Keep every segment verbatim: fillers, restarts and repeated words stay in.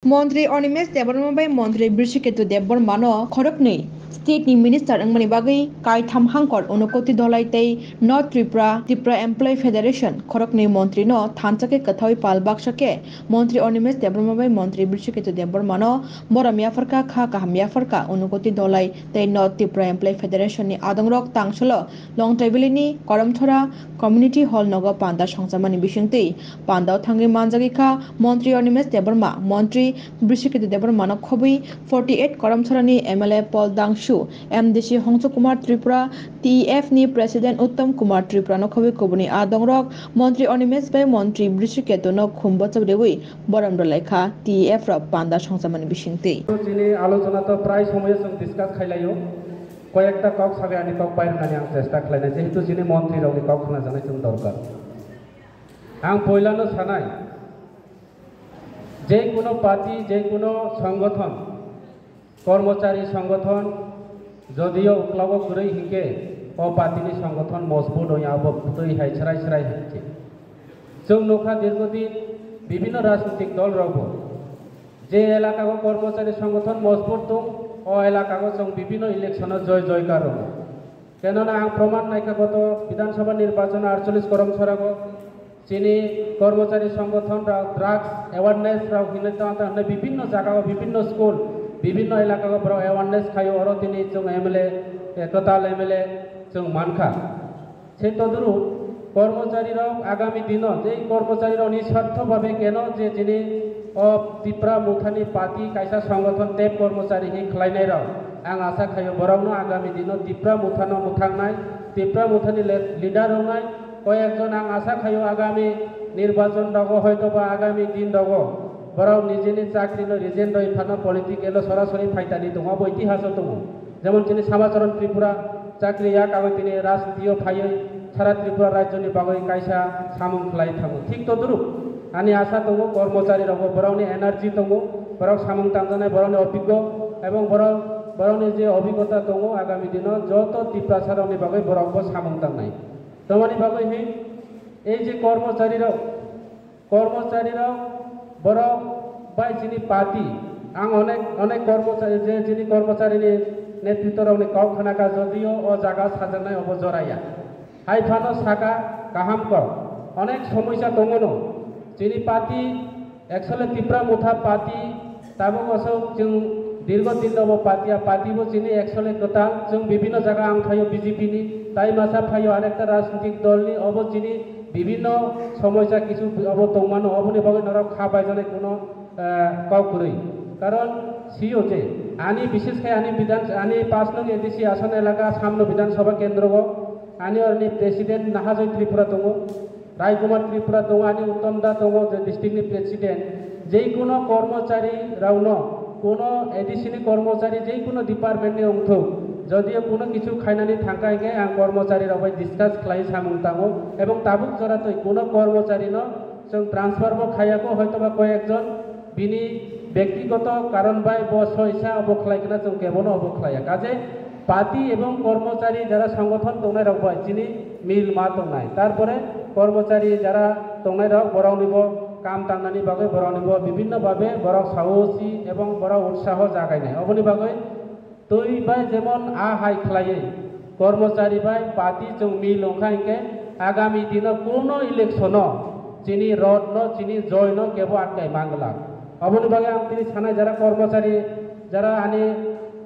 Montri Animesh Debbarma bai Montri Brisiketu Debbarma no khoroknwi state ni minister wngmani bagwi kaitham hangkor Unokoti Dhalai tei North Tripura, Tripura Employee Federation khoroknwi montri no thansa khe kwthawi pal baksa khe Montri Animesh Debbarma bai Montri Brisiketu Debbarma no borom yapharkha, kha kaham yapharkha Unokoti Dhalai tei North Tripura Employee Federation ni adongrok tangsalo Longthaibili ni Karamchara Community Hall nogo panda songchamani bisingtwi. Pandao thangwi manjagwi kha Montri Animesh Debbarma, Montri Brisiketu Debbarma no khobwi forty eight Karamchara ni M L A Paul Dangshu, M D C Hongsu Kumar Tripura, T E F ni President Uttam Kumar Tripura no khobwi kubuni adongrok Montri Animesh bai Montri Brisiketu no khum bwchak riwi borom rwlai kha T E F rok panda songchamani bisingtwi. Chini alochona to prai somoyo chwng discuss khailaio. Koyekta kok sabai ani kok bai rwnani ang chesta khlainai, jehetu chini montri rokni kok khna janai chwng dorkar. Ang poilano sanai, je kuno party, je kuno songothon, kormochari songothon, jodio uklogo kwrwi hinkhe o party ni songothon mojbut oi abo twi hai chwrai chwrai hinkhe. Chwng nukha dirghodin bibhinno rajnitik dol rokbo je elaka o kormochari songothon mojbut tong, o elaka o chwng bibhinno election o joy joy kar rwngo. Kenona ang proman naikha goto Bidhan Sabha nirbachon archolish korom sorago chini kormochari songothon rok drugs awareness rok hinwi tong tong hinwi bibhinno jaga o bibhinno school bibhinno elaka o borok awareness khaio oro tini chwng M L A, eh, kwtal M L A chwng mankha. Se toduru kormochari rok agami dino je kormochari rok ni sartho babe keno je chini o Tipra Mothani party kaisa songothon tep kormochari hi khlainai rok ang asa khaio borok no agami dino Tipra Mothano mwthangnai Tipra Mothani le-, leader wngnai koyekjon ang asa khaio agami nirbachon rogo hoito ba agami din rogo borok nijini chakri no resign rwi phano political o sorasori phaitani tongo abo itihaso tongo jemon chini Samacharan Tripura chakri ya kagwi tini rajniti o phaiwi sara Tripura rajyo ni bagwi kaisa samung khlai thango. Thik toduruk ani asa tongo, kormochari rokbo borokni energy tongo, borok samung tangjaknai, borokni obiggo ebong borok, borokni je obigota tongo, agami dino joto Tiprasa rokni bagwi borokbo samung tangnai. Tamoni bagwi hi ei je kormochari rok, kormochari rok borok bai chini party, ang onek onek kormochari je chini kormochari ni netritto rok ni kok khana kha, jodio o jaga sajaknai obo jora ya. Hai phano saka kaham kok, onek somoisa tongo no chini party, actually Tipra Motha party tabuk aswk chwng dirgo din rok bo party, a party bo chini actually kwtal, chwng bibhinno jaga ang thaio B J P ni, tai masa phaio arekta rajnitik dol ni, obo chini bibhinno somoisa kisu obo tongmano, oboni bagwi norok kha baijaknai kuno, eh, kok kwrwi. Karon sio je ani bishesh khai ani bidhan, ani pash nong A D C ason elaka Samno Bidhan Sabha kendro o ani oroni president Nahajoi Tripura tongo, Rai Kumar Tripura tongo, ani Uttam Da tongo, je district ni president. Jei kuno kormochari rokno, kuno A D C ni kormochari jei kuno department ni wngthok, jodio kuno kichu khainani thangkha hinkhe ang kormochari rok bai discuss khlai samung tango, ebong tabuk jora twi kuno kormochari no chwng transfer bo khaiya kho, hoito ba koyekjon bini bektigoto karon bai bo soisa obo khlai khna chwng kebono obo khlaiya. Kaje party ebong kormochari jara songothon tongnai rok bai chini mil ma tongnai. Tarpore kormochari jara tongnai rok borokni bo kam tangnani bagwi borokni bo bibhinno babe borok sahosi ebong borok utsaho jagainai. Oboni bagwi twi bai jemon a hai khlaiwi kormochari bai party chwng mil wngkha hinkhe agami dino kuno election o chini rot no, chini joy no kebo atkai mangla. Oboni bagwi ang tini sanai jara kormochari, jara ani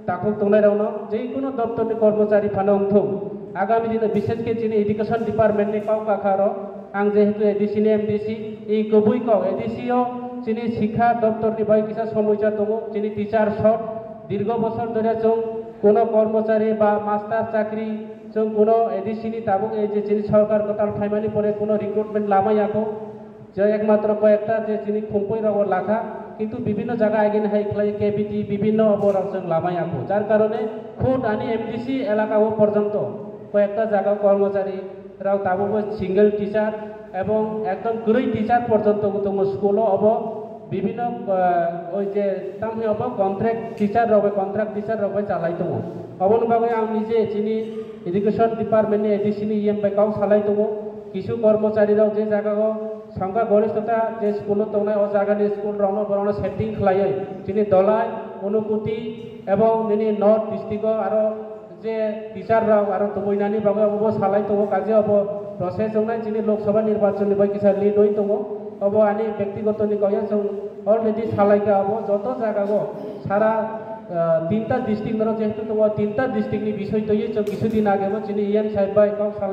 takhuk tongnai rokno, je kuno doptor ni kormochari phano wngthung, agami dino bishesh khe chini education department ni kok kakha rok, ang jehetu A D C ni M D C, i kubui kok A D C o chini sikha doptor ni bai kisa somoisa tongo, chini teacher short, dirgo bosor dhore chwng kuno kormochari ba master chakri chwng kuno A D C ni tabuk ei je chini sorkar kwtal phaimani pore kuno recruitment lama yakho. Je ekmatro koyekta je chini khumpui rogo lakha, kintu bibhinno jaga again hai khlai K B T bibhinno obo rok chwng lama yakho. Jar karone khud ani M D C elaka o porjonto koyekta jaga kormochari rok tabukbo single teacher ebong ekdom kwrwi teacher porjonto bo tongo school o, obo bibhinno, ah, oi je tamni obo contract teacher rok bai, contract teacher rok bai chalai tongo. Oboni bagwi ang nije chini education department ni A D C ni E M bai kok salai tongo, kisu kormochari rok je jaga o Sangha gorishtota je school o tongnai o jagani school rokno borokno setting khlaiwi chini Dholai, Unakoti ebong nini North district o aro je teacher rok aro tubuinani bagwi obo salai tongo, kaje obo process wngnai chini Lok Sabha nirbachon ni bai kisa lead oi tongo. Obo ani byaktigoto ni kok ya, chwng already salaikha, obo joto jaga o sara, ah, tinta district noro jehetu tongo, tinta district ni bisoi twiwi chwng kisu din age bo chini E M sahib bai kok salai